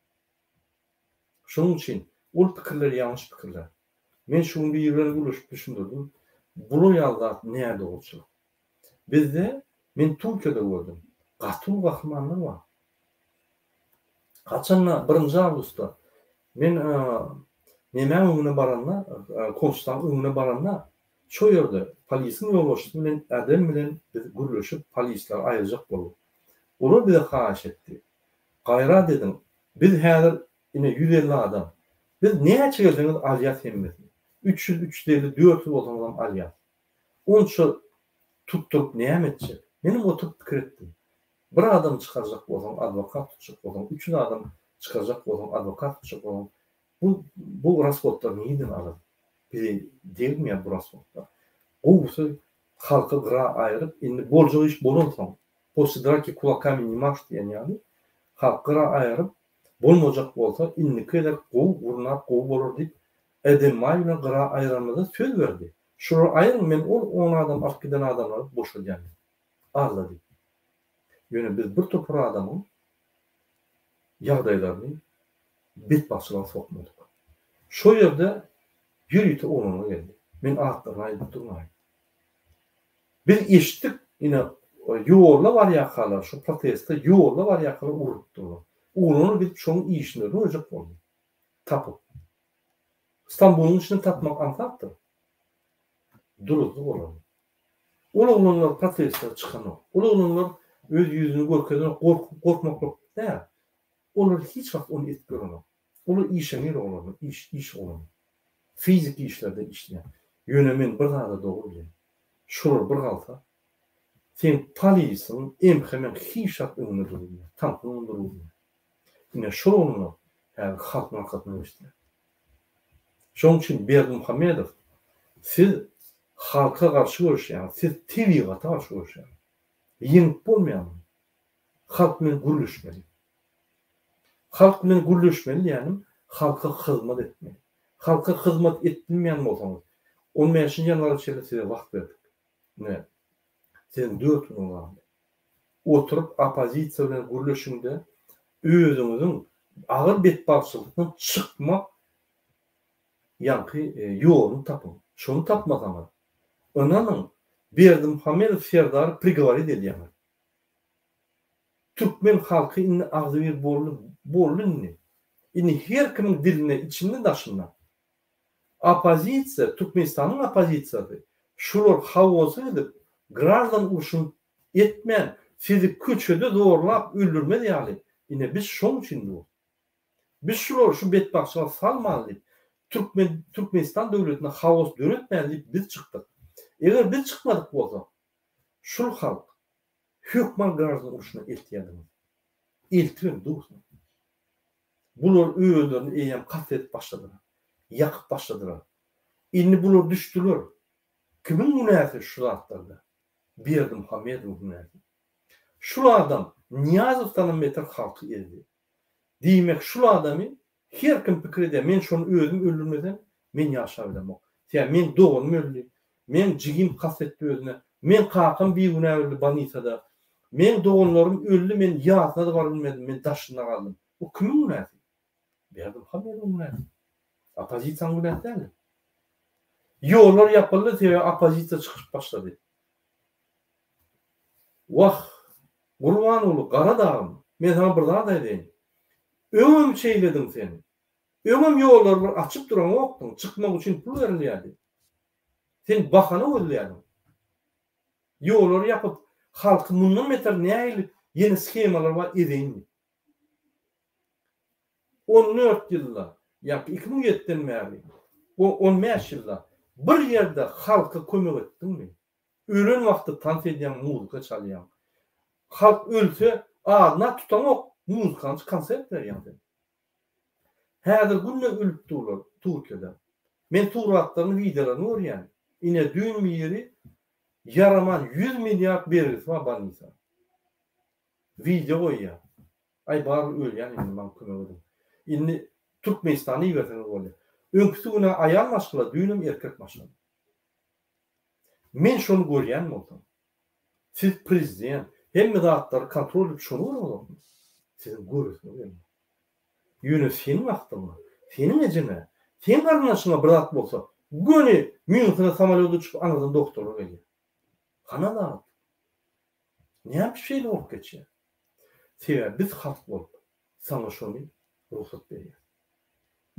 Şonuň üçin ol pikirler ýalňyş pikirler. Men şu gün biri bilen gürleşip düşündirdim. Bular ýaly zat nädogruçylyk. Bizde men Türkiýede gördüm. Gaty uly gahrymanlar bar. Haçanda birinji awgustda men nemäň öňüne baranda, konsultaň öňüne baranda şo ýerde polisiň ýolbaşçysy bilen Erdem bilen biz gürleşip polisleri aýyrjak bolduk. Olar bize haýyş etdi. Gaýrat ediň, biz häzir ine 150 adam. Biz näçe gelseňiz alýas hemmesini. 300, 350, 400 bolsaňyzam alýas. Onça tutduryp näme etjek? Menem oturyp pikir etdim. Bir adam çykarjak bolsaň adwokat tutjak bolsaň, 300 adam çykarjak bolsaň adwokat tutjak bolsaň, bu bu rashodlary nirden alar? Bize degmeýär bu rashodlar. Gowusy halky gyra aýryp, indi boljak iş bolansoň, После драки kulakami ne maş diýen ýaly, halky gyra aýryp, bolmajak bolsa, indiki gezek gowy gurnap gowy bolar diýip, Ädembaý bilen gyra aýranymyzda söz berdi. Şulary aýryň, men ol on adam alyp giden adamlary boşadýan diýip. Alla diýip. Ýöne biz bir topar adamyň ýagdaýlaryny betbagtçylyga sokmadyk. Şo ýerde. Ýörite oglanlar geldi. Men atlaryny aýdyp durmaýyn. Biz eşitdik, ine, ýolda barýarkalar, şu proteste ýolda barýarkalar urlupdyrlar. Oglanlar gidip şonuň işini görjek boldy. Tapyp. Stambulyň içinde tapmak aňsatdyr. Duruzdyk olary. Ol oglanlar protestlere çykanok. Ol oglanlar öz ýüzüni görkezenok, gorkup, gorkmaklyk däl. Olar hiç wagt ony edip görenok. Olar işeňňir oglanlar, iş, iş oglany. Fiziki işlerde işleýän. Ýöne men bir zada dogry bilýän. Şolar bir galsa, seň polisiň, MHM-iň hiç zat öňünde durup bilmez. Tankyň öňünde durup bilmez. Ine şol oglanlar häzir halkyň arkasyna geçdiler. Şonuň üçin Berdimuhamedow, siz halka garşy göreşýäňiz, siz tebigata garşy göreşýäňiz. Ýeňip bolmaýar muny. Halk bilen gürleşmeli. Halk bilen gürleşmeli diýýänim, halka hyzmat etmeli. Halka hyzmat edip bilmeýän bolsaňyz, on bäşinji ýanwara çenli size wagt berdik. Ine, siziň dört günüňiz galdy. Oturyp oppozisiýa bilen gürleşiňde özüňiziň agyr betbagtçylykdan çykmak ýaňky ýoluny tapyň. Şony tapmasaňyz, ynanyň, Berdimuhamedow serdary prigoworit edýäňiz. Türkmen halky indi agzybir boldy, boldy indi. Indi her kimiň dilinde içinde daşynda. Oppozisiýa, Türkmenistanyň oppozisiýasy şular haosa edip, graždan urşuny etmän, sizi köçede zorlap öldürmez ýaly, ine biz şoň üçin dur. Biz şulary şu betbagtçylyga salmaly diýip, Türkmen Türkmenistan döwletinde haos döretmäli diýip biz çykdyk. Eger biz çykmadyk bolsak, şul halk Hökman graždan urşuna eltýärdiňiz. Eltibem dursuňyz. Bular özlerini eýýäm kast edip başladylar. Ýakyp başladylar. Indi bular düşdüler. Kimiň günäsi şu zatlarda? Berdimuhamedowyň günäsi. Şul adam Nyýazowdanam beter halky ezdi. Diýmek şul adamy Her kim pikir edýär, men şony özüm öldürmesem, men ýaşap bilemok. Sebäbi meň doganym öldi, meň jigim kast etdi özüne, meň kakam bigünä öldi bolnisada, meň doganlarym öldi, men ýasyna-da baryp bilmedim, men daşynda galdym. Bu kimiň günäsi? Berdimuhamedowyň günäsi. Oppozisiýanyň günäsi däldir. Ýollar ýapyldy, sebäbi oppozisiýa çykyşyp başlady. Wah, Gurbanguly gara dagym, men saňa bir zat aýdaýyn. Öňem şeýlediň sen. Öňem ýollary bir açyp duraňokdyň, çykmak üçin pul berilýärdi. Sen bahana gözleýärdiň. Ýollary ýapyp, halky mundan beter nähili ýene shemalar bar ezeýin diýip. 14 ýylda, ýa-ki 2007-den bäri, 15 ýylda bir ýerde halka kömek etdiňmi? Ölen wagty tans edýäň muzyka çalýaň. Halk ölse adyna tutaňok muzykançy konsert berýäň sen. Häzir günde ölüp durlar Türkiýede. Men suratlaryny wideolaryny görýän. Ine düýn biri ýaraman ýüz milliard bergisi bar bolnisa. Wideo goýýar. Aý barybir ölýän indi maňa kömek ediň. Indi Türkmenistana iberseňiz bolýar. Öňküsi günä aýal maşgala düýnem erkek maşgala. Men şony görýän bolsam, siz prezident, hemme zatlary kontrol edip şony göreňizokmy? Siziň göresiňiz gelmez. Ýöne seniň agtygyňa, seniň ejeňe, seň garyndaşyňa bir zat bolsa, göni Mýunhene samolýot uçup aňyrdan doktorlar gelýär. Hany adalat? Näme üçin şeýle bolup geçýär? Sebäbi biz halk bolup, saňa şony rugsat berýäris.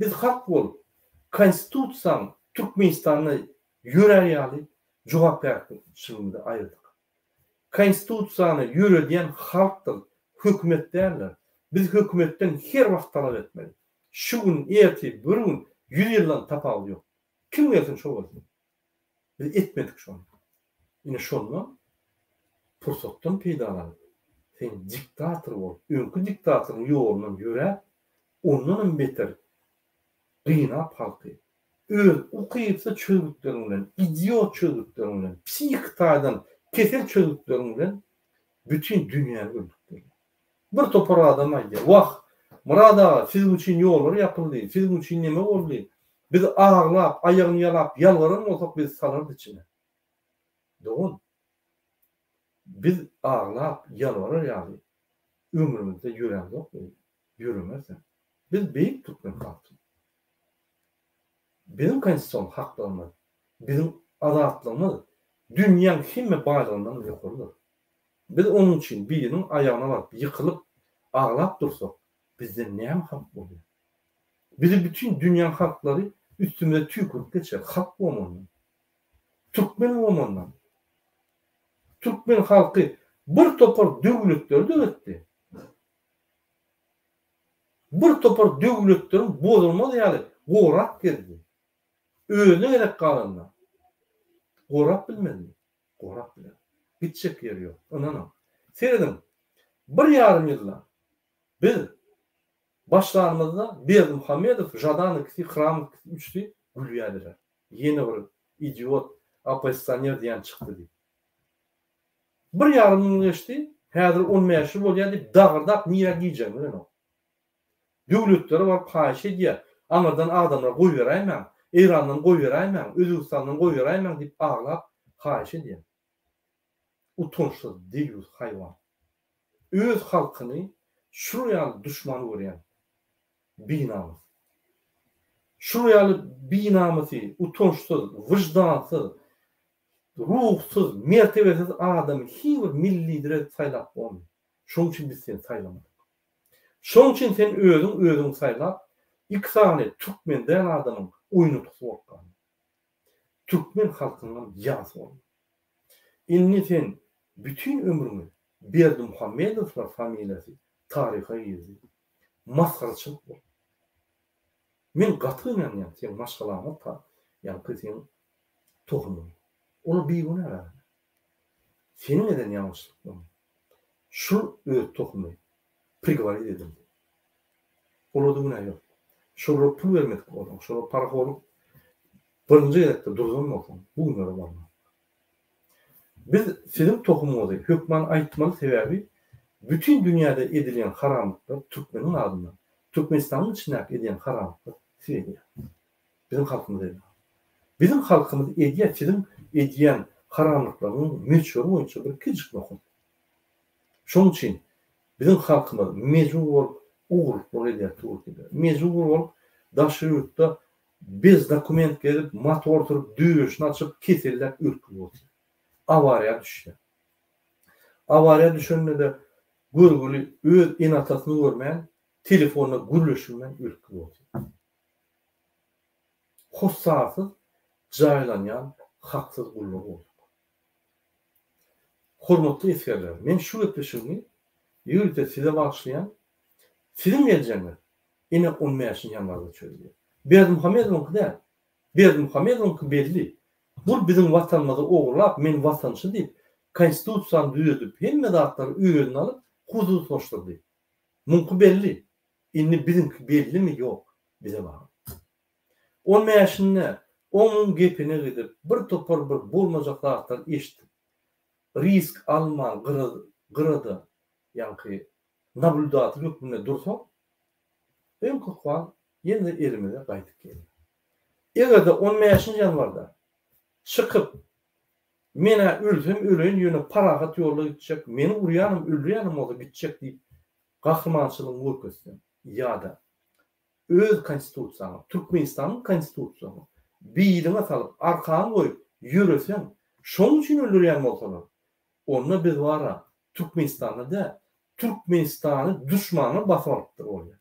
Biz halk bolup, Konstitusiýaň Türkmenistanda ýörär ýaly jogapkärçiligimizi aýyrdyk. Konstitusiýany ýöredýän halkdyr, hökümet däldir. Biz hökümetden her wagt talap etmeli. Şu gün, ertir, bir gün, ýüz ýyldan tapawudy ýok. Kim gelsin şo bolsun. Biz etmedik şony. Ine şonda pursatdan peýdalanyp, sen diktator bolup, öňki diktatoryň ýolundan ýöräp, ondanam beter gynap halky, öz ukypsyz çözgütleriň bilen, idiot çözgütleriň bilen, psihiki taýdan kesel çözgütleriň bilen bütin dünýäni öldürip gelýär. Bir topar adam aýdýar, Wah, Myrat aga, siziň üçin ýollar ýapyldy, siziň üçin neme boldy, biz aglap, aýagyny ýalap ýalbaran bolsak bizi salardy içine. Dogan, biz aglap ýalbarar ýaly ömrümizde ýörämzok beýle, ýöremezem. Biz beýik türkmen halky. Biziň konstitusion haklarymyz, biziň azatlygymyz dünýäň hemme baýlygyndan ýokarydyr. Biz onuň üçin biriniň aýagyna baryp ýykylyp, aglap dursak, bizden näme halk bolýar? Bizi bütin dünýäň halklary üstümize tüýkürip geçer, halk bolmandan. Türkmen bolmandan. Türkmen halky bir topar döwletleri döretdi. Bir topar döwletleriň bozulmaz ýaly gorap gezdi. Özüne gezek galanda gorap bilmezmi? Gorap biler. Gitjek ýeri ýok. Ynanyň. Serediň, bir ýarym ýylda biz başlanymyzda Berdimuhamedow, Žadan ikisi, Hramow ikisi, üçüsi gülýärdiler. Ýene bir idiot, oppozisioner diýen çykdy diýip. Bir ýarym ýyl geçdi, häzir on bäşi bolýar diýip dagyrdap nirä girjegini bilenok. Döwletlere baryp haýyş edýär, aňyrdan adamlar goýberäýmäň, Eýrandan goýberäýmäň, Özbegistandan goýberäýmäň diýip aglap haýyş edýär. Utançsyz, deýýus haýwan. Öz halkyny şular ýaly duşman görýän binamys. Şular ýaly binamysy, utançsyz, wyždansyz, Ruhsuz, mertebesiz adamy hiç bir milli lider edip saýlap bolmaýar. Şonuň üçin biz seni saýlamadyk. Şonuň üçin sen özüň özüňi saýlap, iki sany türkmen däl adamyň oýnatgysy bolup galdyň. Türkmen halkynyňam ýasy boldy. Indi sen bütin ömrüňi Berdimuhamedowlar familiýasy taryha girdi. Masgaraçylyk boldy. Men gaty gynanýan seň maşgalaňa ta ýaňky seň tohumyň. Olar bigünä adamlar. Seniň eden ýalňyşlyklaryň şul öz tohumy prigovorit edildi. Olarda günä ýok. Şolara pul bermedik bolsaň, şolara parahorlyk birinji gezekde durzan bolsaň, bu günlere barmazdyk. Biz siziň tohumyňyzy hökman aýtmaly sebäbi bütin dünýäde edilýän haramlyklar türkmeniň adyndan, Türkmenistanyň içindäki edýän haramlyklar siz edýäňiz. Biziň halkymyz edýär. Biziň halkymyz edýär siziň edýän haramlyklaryňyň möçberi boýunça bir kiçijik nokat. Şonuň üçin biziň halkymyz mejbur bolup ogurlyklar edýär Türkiýede. Mejbur bolup daşary ýurtda bez dokument gezip motor sürüp döşüni açyp keselläp ölüp gidip otyr. Awariýa düşýär. Awariýa düşende-de görgüli öz ene-atasyny görmän telefonda gürleşilmän ölüp gidip otyr. Hossarsyz jaýlanýan haksyz gullar bolduk. Hormatly esgerler, men şu gepleşigimi ýörite size bagyşlaýan. Siziň geljegiňiz ine on bäşinji ýanwarda çözülýär. Berdimuhamedowyňky däl. Berdimuhamedowyňky belli. Bul biziň watanymyzy ogurlap, men watançy diýip, konstitusiýany düzedip, hemme zatlary özüne alyp, hususlaşdyrdy. Muňky belli. Indi biziňki bellimi ýok, bize bagly. On bäşinde onuň gepine gidip, bir topar bir bolmajak zatlary eşidip, risk alman gyrada ýaňky nablýudatel hökmünde dursak, öňki ykbal ýene-de elimize gaýdyp gelýär. Eger-de on bäşinji ýanwarda çykyp, men-ä ölsem öleýin, ýöne parahat ýolda gitjek, meni urýanam, öldürýänem bolsa gitjek diýip gahrymançylygyňy görkezseň ýa-da öz Konstitusiýaňy, Türkmenistanyň Konstitusiýasyny biliňe salyp, arkaňa goýup ýöreseň, şonuň üçin öldürýän bolsalar, onda biz bar-a Türkmenistanda däl, Türkmenistany duşmanlar basyp alypdyr bolýar.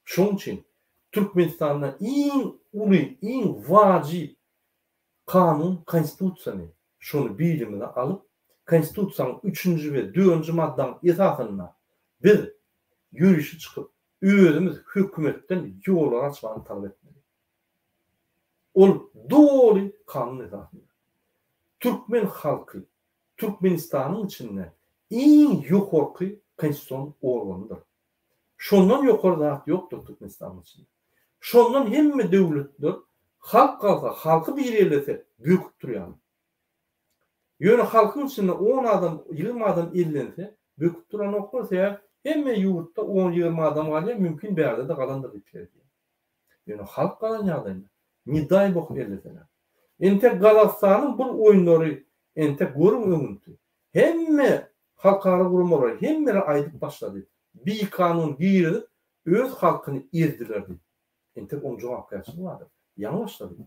Şonuň üçin Türkmenistanda iň uly, iň wajyp kanun Konstitusiýany, şony bilimize alyp, Konstitusiýanyň üçünji we dördünji maddaň esasynda biz ýörişe çykyp, özümiz hökümetden ýollary açmagyny talap etmeli. Ol doly kanun esasynda. Türkmen halky Türkmenistanyň içinde iň ýokarky konstitusion organydyr. Şondan ýokary zat ýokdur Türkmenistanyň içinde. Şondan hemme döwletler halk galsa, halky bir ellese böküp durýarlar. Ýöne halkyň içinde on adam, 20 adam ellense böküp duranoklar, sebäbi hemme ýurtda on-ýigrimi adam galýar, mümkin bärde-de galandyr diýip pikir edýän. Ýöne halk galan ýagdaýynda, ne daý boh elleseler. Entek Gazagystanyň bul oýunlary entek görüň öňünti. Hemme halkara guramalary hemmeler aýdyp başlady. Bikanun girizip öz halkyny ezdiler diýip. Entek oň jogapkärçiligi bardyr. Ýaňy başlady.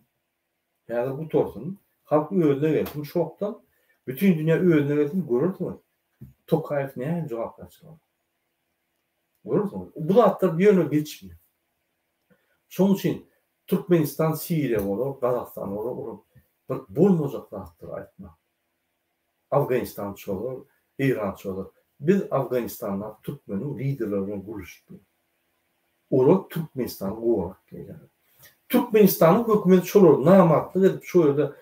Häzir gutarsyn, halk özüne gelsin şokdan, bütin dünýä özüne gelsin, görersiňiz, Tokaýew nähili jogapkärçilik alar. Görersiňiz. Bu zatlar ýöne geçmeýär. Şonuň üçin Türkmenistan Siriýa bolar, Gazagystan bolar, olar bir bolmajak zatlary aýtma. Afganistan çozar, Eýran çozar. Biz Afganistandaky türkmeniň liderleri bilen gürleşip bileris. Olar Türkmenistany gorap gelýärler. Türkmenistanyň hökümeti şolary namartlyk edip şu ýerde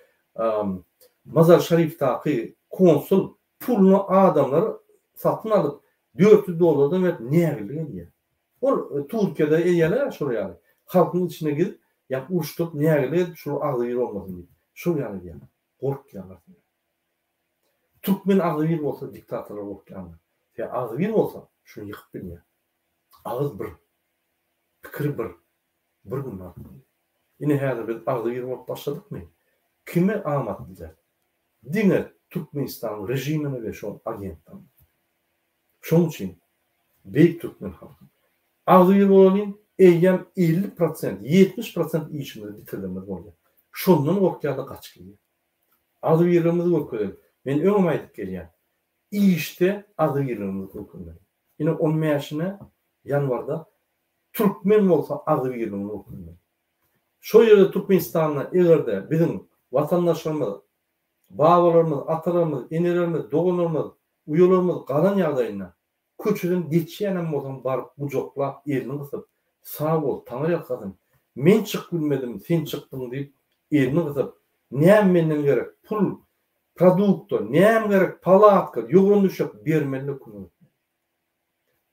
Mazar Şarifdaky konsul puluna adamlary satyn alyp 400 dollardan berip nägillik edýär. Ol Türkiýede edýärler şol ýaly. Halkyň içine girip, ýa uruşdyryp nägillik edip şolar agzybir bolmasyn diýip. Şol ýaly edýärler. Gorkýarlar. Türkmen agzybir bolsa diktatorlar gorkýandyr. Sebäbi agzybir bolsa şuny ýykyp bilýär. Agyz bir. Pikir bir. Bir gün alyp bilýär. Ine häzir biz agzybir bolup başladykmy? Kime amatly däl. Diňe Türkmenistanyň režimine we şoň agentlerine. Şoň üçin beýik türkmen halky agzybir bolalyň, eýýäm 50 prosent, 70 prosent işimizi bitirdigimiz bolýar. Şondan gorkýarlar gaçyp gidýär. Agzybirligimizi görkezeli. Men öňem aýdyp gelýän. Işde agzybirligimizi görkezmeli. Ine on bäşine ýanwarda türkmen bolsa agzybirligini görkezmeli. Şo ýerde Türkmenistanda egerde biziň watandaşlarymyz, babalarymyz, atalarymyz, enelerimiz, doganlarymyz, uýalarymyz galan ýagdaýynda Köçeden geçýänem bolsaň baryp gujaklap elini gysyp, sag bol, taňry ýalkasyn, men çykyp bilmedim, sen çykdyň diýip elini gysyp, näme menden gerek, pul, produkta, näme gerek, palatka, ýogran düşek bermeli-de kömek etmeli.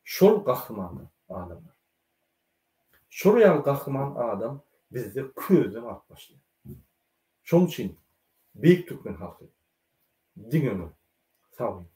Şol gahrymanlar, adamlar. Şol ýaly gahryman adam bizde közden galyp başlaýar. Şonuň üçin beýik türkmen halky diňe öňe. Sag boluň.